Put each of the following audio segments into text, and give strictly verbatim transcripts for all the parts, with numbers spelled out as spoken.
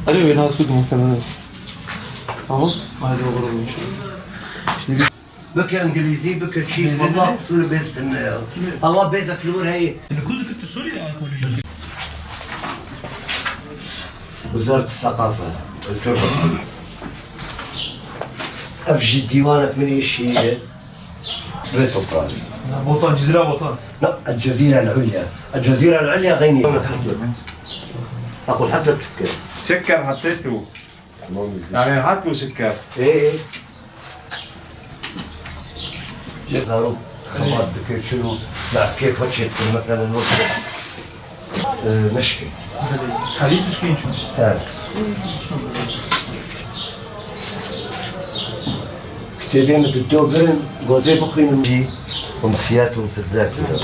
Alo, beni az koydum muhtemelen. Tamam. Haydi bakalım. Şimdi bir Bike îngilîzî, bike çî, Bêzê wela de ne? Sûrî bêz tune ya. Awa bêzek li wir heye. Li ku dikir tu Sûrî ya konuşuyorsun? Wezareta Seqafe. Ev jî dîwanek min ê şiîrê. Rê toprağê. Ya, Botan, Cizîra Botan. Na, El-Cezîre El-Ulya. El-Cezîre El-Ulya xeynî. Aqul hafle sikkir. Sikkir hatiye tu. Tamam. Yani hat bu sikkir. Ee. Zarok xebat dike, çilo, ya kêfa çêtir, mesela, wek, e, meşke. Herî dişkên çû. Evet. Kitêbê min di do birin, gozê bixwînim jî, umsiyat û fizzek bide.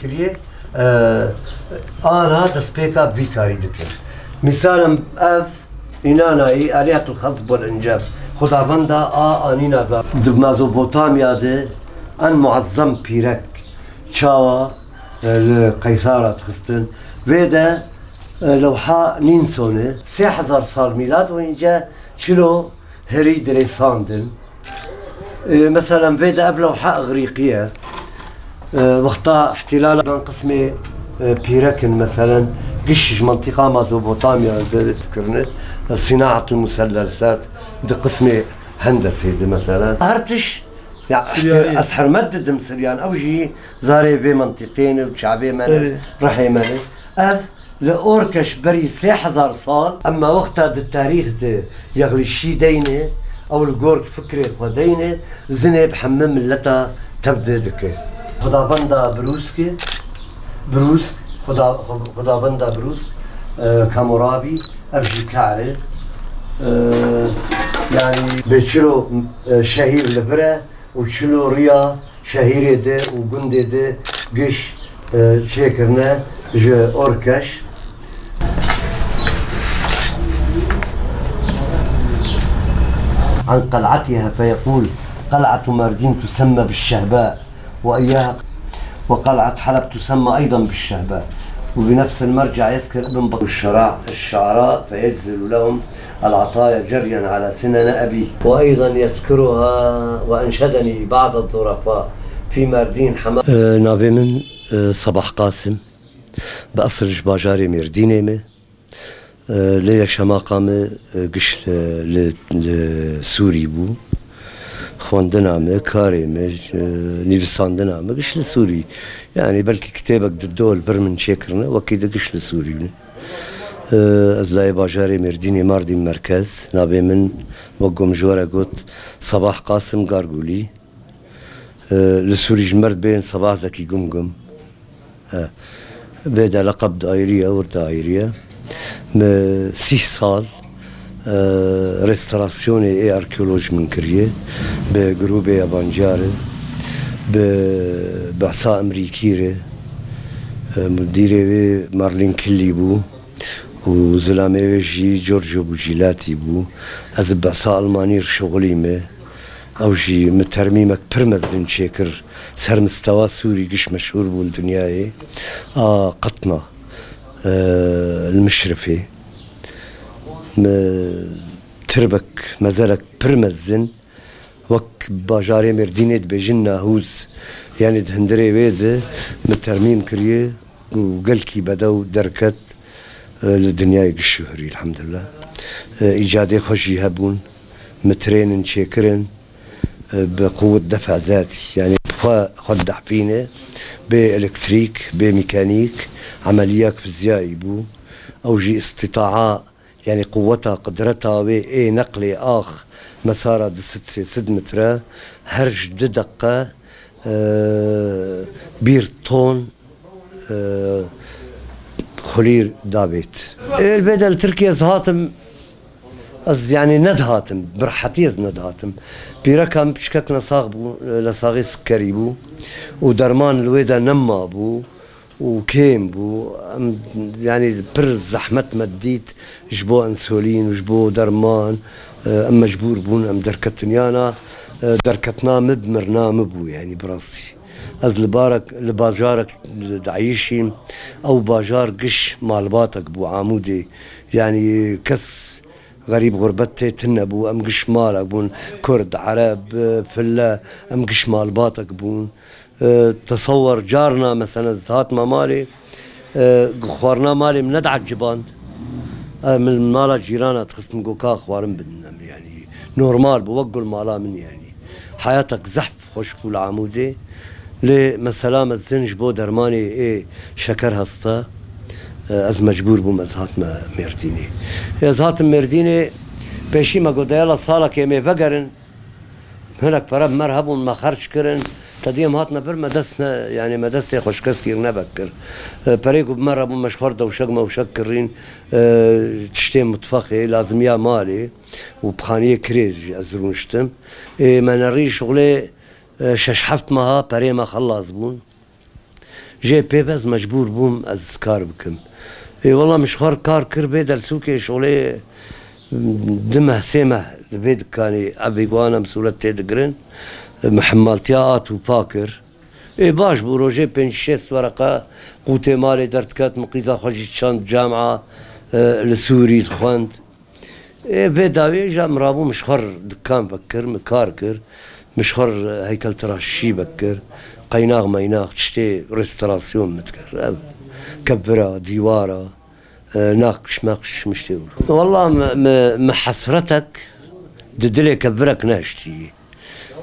Kiriye, e, ana destpêka vî karî dikir. Mîsal em ev înanayî, Aliyetul Xezb wal Înceb, xwedavenda a anîna zaf. Di Mezopotamya de en muezzem pîrek çawa, e, li Qeysara dixistin. Vê de, e, lewha nîn sone, sê hezar sal mîlad û înce çilo herî dirêsandin. E, meselen, vê de ev lewha Îgrîqî ye. E, wexta îhtîlal dan qismê, e, pîrek in, meselen, giş ji mentiqa Mezopotamya de kirine. E, Sînaetul Musellesat di qismê hendesê de, meselen. Her tişt, ya, Siryayê. Îhtî-, ez hermet didim Siryan. Ew jî zarê vê mentiqê ne û çavê me ne, Evet. rihê me ne. Ev Li Orkeş berî sê hezar sal, ema wexta di tarîx de yexlîşî deyne, ew li gor fikrê xwe deyne, zinê bi hemî mileta tev de dike. Xwedabenda Brûskê, Brûsk, Xweda-, Xwedabenda Brûsk, e, Kamorabî, ev jî kar e. E, yanî bê çilo, e, şehîr li vir e, û çilo riya şehîrê de û gundê de giş, e, çêkirine ji Orkeş. عن قلعتها فيقول: قلعة ماردين تسمى بالشهباء، وإياها، وقلعة حلب تسمى أيضًا بالشهباء، وبنفس المرجع يذكر ابن بطوطة الشراع-، الشعراء فيجزل لهم العطايا جريا على سنن أبيه. وأيضًا يذكرها وأنشدني بعض الظرفاء في ماردين حما. Navê min, e, Sabah Qasim. Bi esil ji bajarê Mêrdînê me. E, lê yaşama me, e, giş li, li, li Sûrî bû. Xwendina me, karê me, e, nivîsandina me giş li Sûrî. Yani belkî kitêbek di dol bir min çêkirine, wekî di giş li Sûrî bû. E, ez layê bajarê Mêrdînê, Mardîn merkez. Navê min, wek ku min ji we re got, Sabah Qasim Gargulî. E, li Sûrî ji me re bên Sabah Zekî Gumgum. E, vê de leqeb de ayrî ye, wir de ayrî ye. Me sîh sal, e, restorasyonê ê arkeoloj min kiriye. Bi grûbê yabancî re, bi behsa Emerîkî re, e, mudîrê wê Marlin Killî bû. û zilamê wê jî Giorgio Bucilati bû. Ez bi behsa Almanî re şixulî me. Ew jî min termîmek pir mezin çêkir ser mistewa Sûrî giş meşhûr bû li dinyayê. A qetna, e, li Mişrifê. Min tirbek, mezelek pir mezin Wek bajarê Mêrdînê dibêjin nahûz, yanî di hundirê wê de min termîm kiriye û gelkî bedew derket, e, li dinyayê giş şuhirî, elhamdulillah. E, îcadê xwe jî hebûn, min trênin çêkirin, e, bi quwet defa zatî, yanî xwe, xwe didehpîne, bê elektrîk, bê mîkanîk, emeliya fizyayî bû. Ew jî îstîtaa Yanî quweta, qudreta wê ê neqlê ax mesela di sed sê sed metre her ji du deqe, e, bir ton, e, xulîr dabêt. Ê, li bê de li Tirkiye ez hatim, ez yanî nedihatim, bi rehetî ez nedihatim. Pîreka min piçkek nesax bû, lesaxê sikkerî bû û derman li wê de nema bû. û kêm bû. Em, yanî pir zehmet me dît ji bo însulîn û ji bo derman, Em mecbûr bûn, em derketin yana, e, derketina min bi mirina min bû, yanî bi rastî. Ez li barek, li bajarek dayîşîm, ew bajar giş malbatek bû Amûdê. Yanî kes xerîb xurbet tê tune bû, em giş malek bûn, Kurd, Ereb, Fille, em giş malbatek bûn. E, tesewwer carna mesela ez hatime malê, e, xwarina malê min nedieciband. E, min mala cîrana dixistim, got, ka xwarin bidin em, yanî normal bû, wek gul mala min, yanî. Heyatek zehf xweş bû li Amûdê. Lê mesela me zin ji bo dermanê ê şeker hasta, e, ez mecbûr bûm, ez hatime Mêrdînê. Ez hatim Mêrdînê, pêşî me got, deyala salekê em ê vegerin. Hinek pere bi me re hebûn, me xerc kirin. Te dî em hatine vir, me dest ne, yanî me destê xwe şikest kir, ne vekir. E, perê ku bi me re bûn, me ji xwe re dewşek mewşek kirîn, e, tiştê mutfexê, lazimiya malê û bi xaniyê kirê jî ez rûniştim. Ê, me nerî şixulê, e, şeş heft meha perê me xelas bûn. Jê pê ve ez mecbûr bûm ez kar bikim. Ê, wela min ji xwe re kar kir, vê Delsûkê şolê di meh, sê meh li vê dikanê ev bêguhan em sûret tê digirin. Min hemmaltiya at û pa kir. Ê, baş bû, rojê pênc şêst wereqa qûtê malê derdiket, min qîza xwe jî çand camia, e, li Sûrî dixwend. Ê, vê dawiyê jî em rabû, min ji xwe re dikan vekir, min kar kir, min ji xwe re heykeltiraşî vekir, qeynax meynax, tiştê restorasyon min dikir. Ev kevira, dîwara, e, naqş meqş min tiştê bû. Wela mi, mi, mi hesretek di dilê kevirek nehiştiye.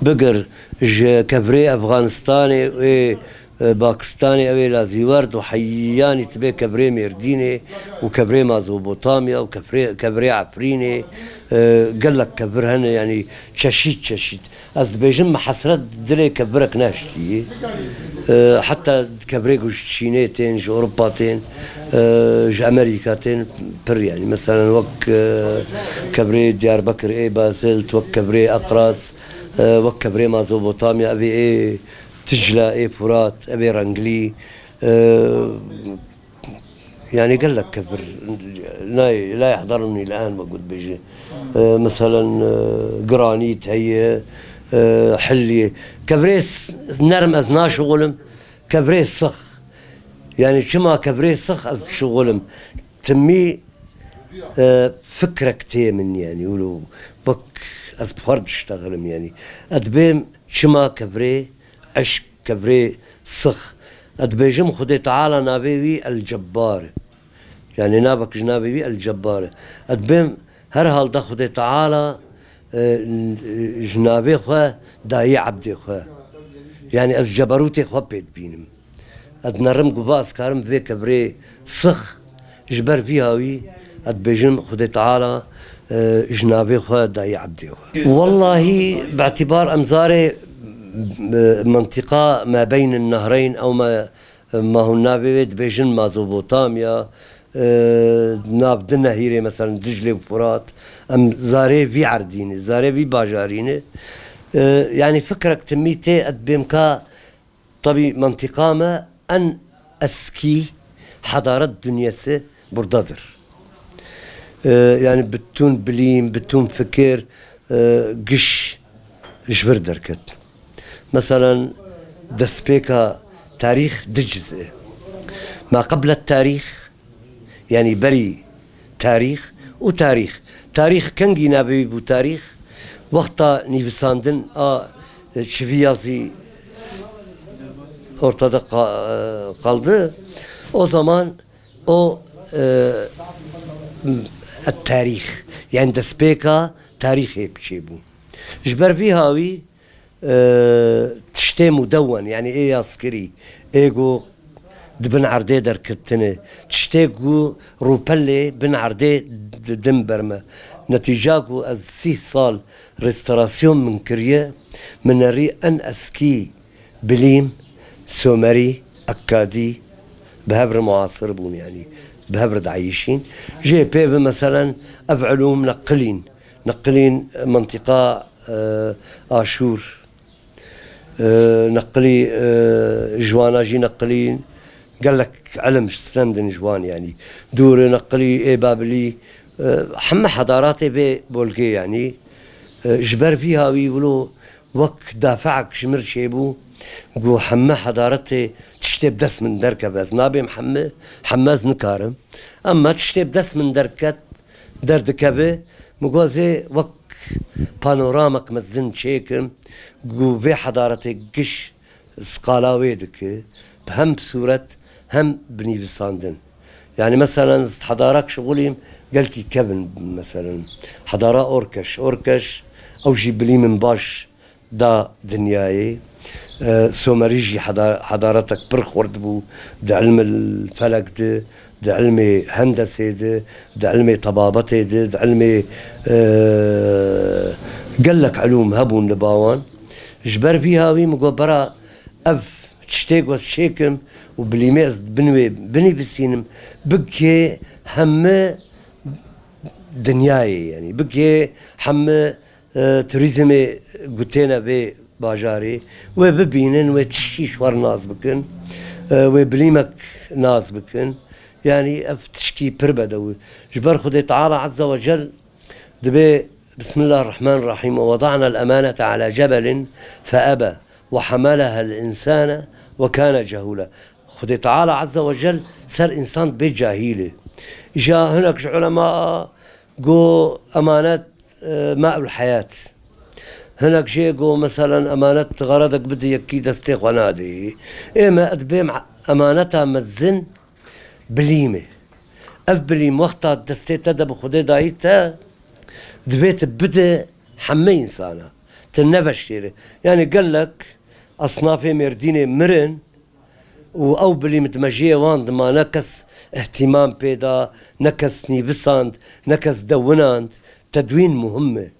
Bigir ji kevirê Efganistanê û ê, e, Pakistanê, ew ê lazîwerd û heyanî tibê kevirê Mêrdînê û kevirê Mazopotamya û kevirê, kevirê Efrînê, e, gelek kevir hene, yanî çeşît çeşît. Ez dibêjim, min hesret dilê kevirek nehiştiye. E, heta kevirê ku ji Çînê tên, ji Ewropa tên, e, ji Amerîka tên, pir yanî. Meselen wek, e, kevirê Diyarbekir ê Bazilt, wek kevirê Eqras, e, wek kevirê Mazopotamya, ev ê ê Tijla, ê Furat, ev ê Renglî, e, yanî gelek kevir, nayê, la yehdaruni el-an, me got bêje. E, meselen, e, granît heye, e, hilye. Kevirê s-, nerm ez naşixulim, kevirê six. Yanî çima kevirê six ez dişixulim? Timî, e, fikrek tê min, yanî, wilo wek ez bi xwe re diştexilim, yanî. Ez dibêm çima kevirê eşk, kevirê six. Ez dibêjim Xwedê Teala navê wî El Cebbar e. Yanî navek ji navê wî El Cebbar e. Ez dibêm her halde Xwedê Teala, e, ji navê xwe dayî ebdê xwe. Yanî ez ceberûtê xwe pê dibînim. Ez nerim ku va ez karim vê kevirê six, ji ber vî hawî ez dibêjim Xwedê Teala, e, ji navê xwe dayî ebdê xwe. Wellahî, bi îtîbar em zarê, e, mentiqa me beyn nehreyn, ew me, me hûn navê wê dibêjin Mazopotamya, e, nav di nehîrê, meselen Diclê û Furat, em zarê vî erdî ne, zarê vî bajarî ne. E, yanî fikrek timî tê, ez dibêm ka Tabii mıntıkame en eski hadaret dünyası buradadır. Ee, yani bütün bilim, bütün fikir, e, giş ji vir derket. Meselen destpêka tarîx di ciz e. Ma qeblet tarîx, Yanî berî tarîx û tarîx. Tarîx kengî navê wî bû tarîx? Wexta nivîsandin a çivî yazî ortada qa-, qaldı. O zaman o, e, tarîx, yani destpêka tarîxê çêbû. Ji ber vî hawî, e, tiştê mudewwen, yani ê yazkirî, ê ku di bin erdê derketine, tiştê ku rûpelê bin erdê di-, din ber me. Netîca ku ez sîh sal restorasyon min kiriye, min nerî en eskî bilîm, Somerî, Ekkadî, bi hev re muasir bûn, yani bi hev re dayîşîn. Jê pê ve meselen ev ilûm neqilîn. Neqilîn, e, mintîqa, e, Aşûr, e, neqilî, e, ji wana jî neqilîn gelek ilim stendin ji wan, yanî dûrê neqilî ê Babilî, e, heme hedaratê vê bolgê, yanî E, ji ber vî hawî wilo wek dafeek ji mir çêbû, got, heme hedaretê tiştê bi dest min derkeve. Ez nabêm heme, heme ez nikarim. Ema tiştê bi dest min derket, derdikeve, min got, ez ê wek panoramek mezin çêkim, got, vê hedaretê giş sqala wê dike, bi hem bi sûret hem bi nivîsandin. Yani meselen ez hedarak şixulîm gelkî kevin, meselen hedara Orkeş. Orkeş ew jî bilîmin baş da dinyayê. E, Somerî jî heda-, hedaretek pir xurt bû di ilmil felek de, di ilmê hendesê de, di ilmê tebabetê de, di ilmê, e, gelek ilûm hebûn li ba wan. Ji ber vî hawî min got, bera ev tiştê ku ez çêkim û bilîmê ez bin wê binivîsînim, bigihê heme dinyayê, yanî bigihê heme, e, turîzmê ku têne vê bajarê, wê bibînin, wê tişkî ji xwe re nas bikin, e, wê bilîmek nas bikin. Yanî ev tişkî pir bedew e. Ji ber Xwedê Teala Azze ve Cel dibê, Bismillahirrahmanirrahîm, "Ve wada'nel emanete ala cebelin fe ebe ve hamalehel insane ve kâne cehûla." Xwedê Teala Azze ve Cel ser însan dibê cahîl e. Îja hinek ji ulema got emanet, e, ma'ul heyat. Hinek jê got, meselen, emanet xeredek bidî yekî destê xwe nadê. Ê me dibê emaneta mezin bilîm e. Ev bilîm wexta destê te de bi Xwedê dayî te, divê tu bide heme însana. Tu neveşêre. Yanî gelek esnafê Mêrdînê mirin û ew bilîm di mejiyê wan dima, ne kes îhtîmam pê da, ne kes nîvisand, ne kes dewinand. Tedwîn muhim e.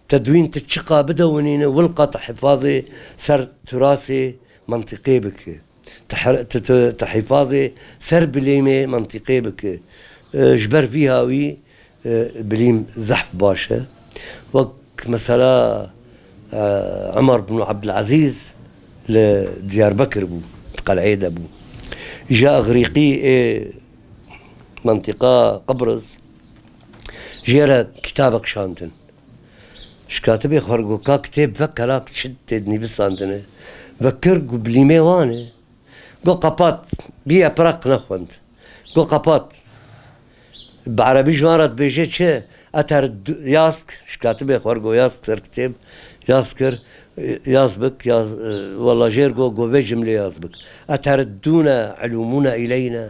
Tedwîn tu çiqa bidewinîne, wilqa tu hifazê ser turasê mentiqê bike. Tu her-, tu, tu, tu hifazê ser bilîmê mentiqê bike. E, ji ber vî hawî, e, bilîm zehf baş e. Wek mesela, e, Umar bin Abdulaziz li Diyarbekir bû, di qeleyê de bû. Îja Îgrîqî ê mentiqa Qibris jê re kitabek şandin. Ji katibê xwe re got, ka kitêb veke la çi tê dinivîsandine. Vekir got bilîmê wan e. Got qepat. Bî epraq nexwend. Got qepat. Bi erebî ji wan re dibêje çi? Eter du-, yazk, ji katibê xwe re got yazk ser kitêb. Yazk kir, yazbik, yaz, e, wela jêr got, got vê cimlê yazbik. Eter dûne elûmûne îleyne.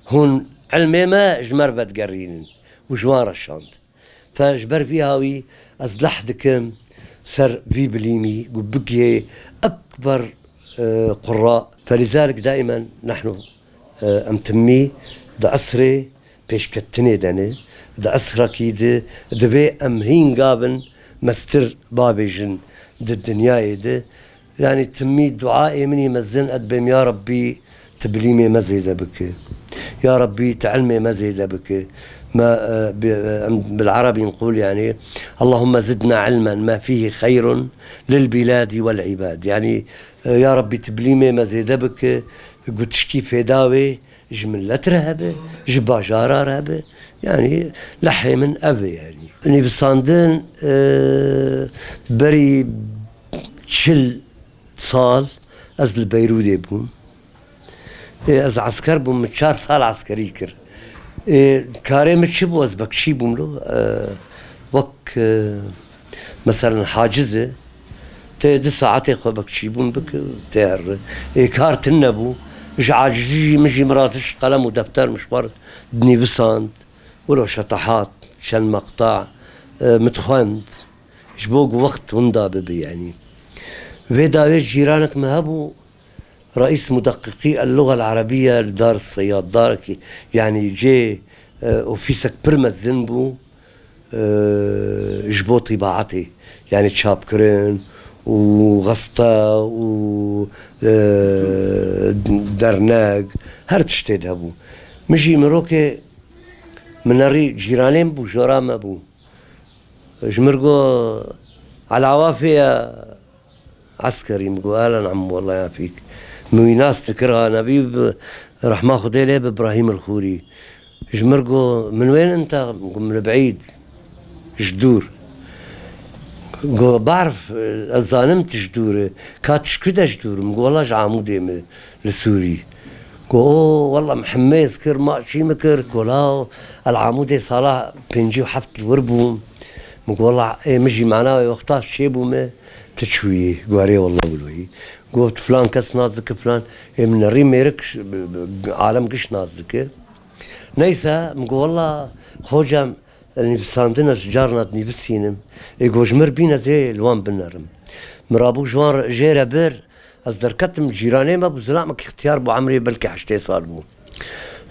Hûn ilmê me ji me re vedigerînin. Û ji wan re şand. Fe ji ber vî hawî ez leh dikim ser vî bilîmî ku bigihê ekber, e, qurra. Felîzalik daimen nehnu, e, em timî di esrê pêşketinê de ne. Di esrekî di divê em hînga bin mestir babêjin di dinyayê de. Yanî timî duayê min î mezin ez dibêm, ya Rabbî, tu bilîmê me zêde bike. Ya Rabbî, tu ilmê me zêde bike. Me, e, bi, e, em bil erebî nqûl, yanî, Allahümme zidna ilmen ma fihi xeyrun lil biladi vel ibad. Yanî, e, ya Rabbî, tu bilîmê me zêde bike, ku tişkî fêda wê ji milet re hebe, ji bajara re hebe. Yanî lehê min ev e yanî. Nivîsandin, e, berî çil sal ez li Beyrûdê bûm. Ê, ez esker bûm, min çar sal eskerî kir. Ê, karê min çi bû? Ez bekçî bûm lo. E, wek, e, Meselen haciz e, tê du saetê xwe bekçîbûn bike, tê herre. Ê kar tune bû. Ji acizî jî min jî miratişt qelem û defter min ji xwe re dinivîsand. Wilo şetahat, çend meqta, e, min dixwend. Ji bo ku wext winda bibe, yanî. Vê dawê cîranek me hebû, Reîs mudeqîqî el-luga el-erebîye li Dar Seyyad, darekî, yanî cê, e, ofîsek pir mezin bû, e, ji bo tîbaetê, yanî çapkirin û xeste û, e, dernek, her tiştê de hebû. Min jî mirokê minerî cîranê min bû, jora me bû. Ji mir got, "Ala wafê ya eskerî?" Min got, "Ehlen em, wallah ya fîk." Min wî nas dikir, ha nebî bi rehma Xwedê lê bi Ibrahîm el-Xûrî. Ji mir got, "Min wên inta?" Min got, "Min li beîd, ji dûr." Go, "Barf, ez zanim tu ji dûr e. Ka tu ji ku de ji dûr?" Min go, "Wela ji Amûdê me li Sûrî." Go, "O, wela min hemêz kir, ma çî min kir." Go, "La, el Amûdê sala pêncî û heft li wir bûm." Min go, "Wela, ê min jî mana wê wexta çêbûme, tu çûyî." Go, "Erê, wela wilo yî." Go, "Tu filan kes nas dike filan." Ê min nerî mêrik, alem giş nas dike. Neyse, min go, "Wela, hocam, nivîsandin ez carna dinivîsînim. Ê go ji mir bîn ez ê li wan binerim." Min rabû ji wan re, jê re bir, ez derketim, cîranê me bû, zilamek îxtiyar bû, emrê belkî heştê sal bû.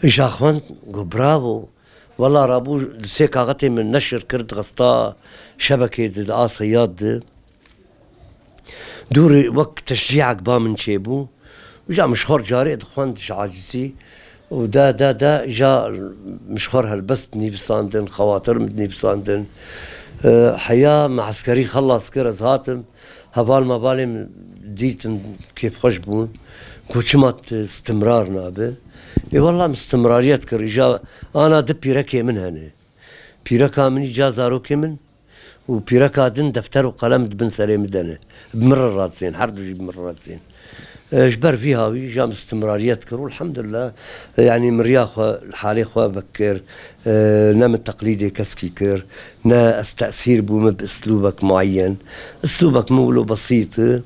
Îja xwend, go, "Bravo." Wela rabû du sê kaxetê min neşir kir, dixista şebekê di, di a Seyyad di. Dûrî wek teşcîyek ba min çêbû. Îja min ji xwe re carê dixwend ji acizî û de, de, de, îja min ji xwe re helbest nivîsandin, xewatir min nivîsandin. E, heya me eskerî xelas kir, ez hatim. Heval mevalê min dîtin kêfxweş bûn. Got, "Çima tu istimrar nabe?" Ê, wela min istimrariyet kir. Îja ana du pîrekê min hene. Pîreka min îca zarokê min û pîreka din defter û qelem di bin serê min de ne. Bi min re radizên, her du jî bi min re radizên. E, ji ber vî hawî îja min istimrariyet kir û elhamdulillah, e, yanî min riya xwe li halê xwe vekir, e, ne min teqlîdê keskî kir, ne ez tesîr bûme bi islûbek muayyen. Islûbek min wilo besît e,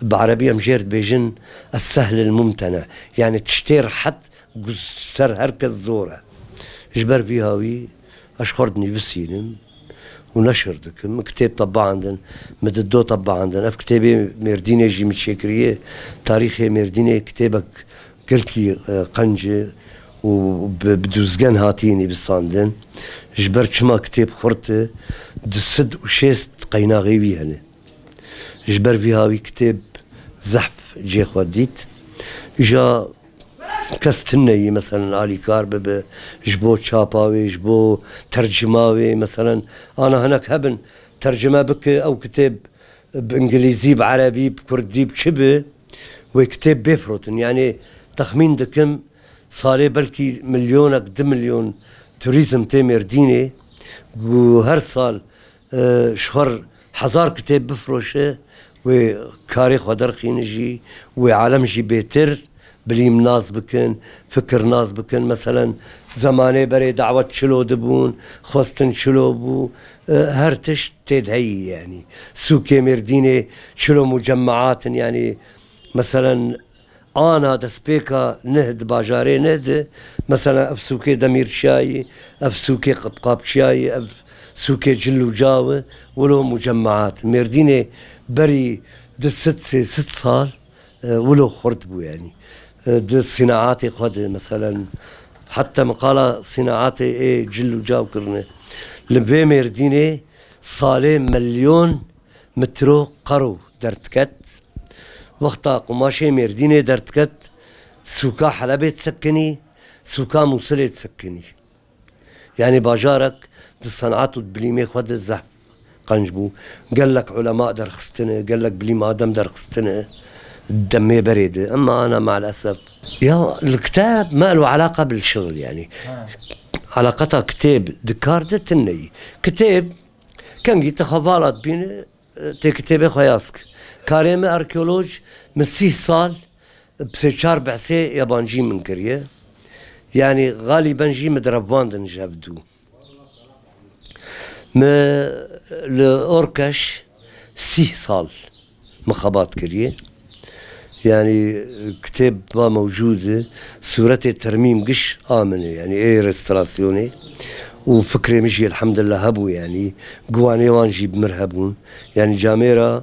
bi erebî em jê re dibêjin es-sehl el-mumtene. Yanî tiştê rehet gu-, ser her kes zor e. Ji ber vî hawî ez ji xwe re dinivîsînim û neşir dikim. Min kitêb tebaandin, min di do tebaandin. Ev kitêbê Mêrdînê jî min çêkiriye. Tarîxê Mêrdînê kitêbek gelkî, e, qenc e û bi, bi dûzgen hatiye nivîsandin. Ji ber çima kitêb xurt e, du sed û şêst qeynaxê wî hene. Ji ber vî hawî kitêb zehf cê xwe dît. Îja kes tune yî, meselen, alîkar bibe, ji bo çapa wê, ji bo tercima wê, meselen, ana hinek hebin, tercime bike, ew kitêb bi îngilîzî, bi erebî, bi kurdî, bi çi bi, wê kitêb bê firotin. Yanî, texmîn dikim, salê belkî milyonek, du milyon turîzm tê Mêrdînê, ku her sal e, ji xwe re hezar kitêb bifiroşe, wê karê xwe derxîne jî, wê alem jî bêtir bilîm nas bikin, fikir nas bikin. Meselen, zemanê berê dawet çilo dibûn, xwestin çilo bû, e, her tişt tê de heyî, yanî. Sûkê Mêrdînê çilo mucemmeat in, yanî, meselen, ana destpêka nih di bajarê nih di, mesela ev sûkê Demîrçiyayî, ev sûkê Qapçiyayî, ev sûkê Cil û Caw e, wilo mucemmeat. Mêrdînê berî du sed sê sed sal, e, wilo xurt bû, yanî. E, di sînaatê xwe de, meselen, heta miqala sînaatê ê Cil û Caw kirine. Li vê Mêrdînê salê milyon mitro qero derdiket. Wexta qumaşê Mêrdînê derdiket, sûka Helebê disekinî, sûka Mûsilê disekinî. Yanî bajarek di senat û di bilîmê xwe de zehf qenc bû. Gelek ulema derxistine, gelek bilîm adem derxistine demê berê de. Emma ana maalesef. Ya, li kiteb ma elo alaqa bil şixil, yanî. Alaqeta kitêb di kar de tune yî. Kitêb, kengî tu xwe vala dibîne, tê kitêbê xwe yaz ki. Karê me arkeoloj, min sîh sal bi sê çar behsê yabancî min kiriye. Yanî xalîben jî min direvandin ji hev dû. Min li Orkeş sîh sal min xebat kiriye. Yanî kitêb va mewcûd e, sûretê termîm giş a min e, yanî ê restorasyonê û fikrê min jî elhamdulillah hebû, yanî guwanê wan jî bi mir hebûn. Yanî camêra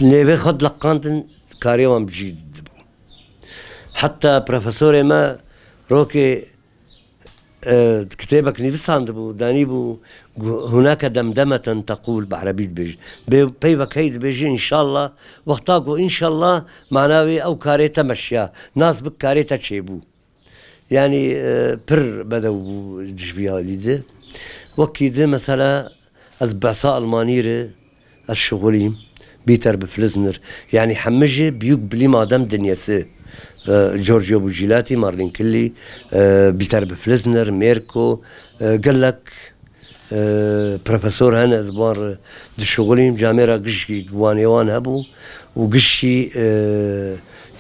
lêvê xwe dileqandin, karê wan bi cî dibû. Heta profesorê me rokê e, kitêbek nivîsandibû, danîbû, gu-, hunake demdemeten teqûl, bi erebî dibêje. Bê, peyvek hey dibêje, înşallah. Wexta got, înşallah, mana wê ew karê te meşiya. Nas bik karê te çêbû. Yanî, e, pir bedew bû ji vî alî de. Wekî di, mesela, ez behsa Almanî re, ez şixulîm, Bîter bi Flizner. Yanî hemî jî büyük bilim adem dinyesi. E, Giorgio Bucilati, Marlin Killy, e, Bîter bi Flizner, Merko, e, gelek, e, profesor hene ez bi wan re dişixulîm, camêra gişkî wanê wan hebû û gişkî, e,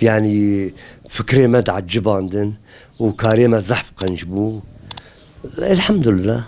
yanî fikrê me diecibandin û karê me zehf qenc bû. Elhamdulillah.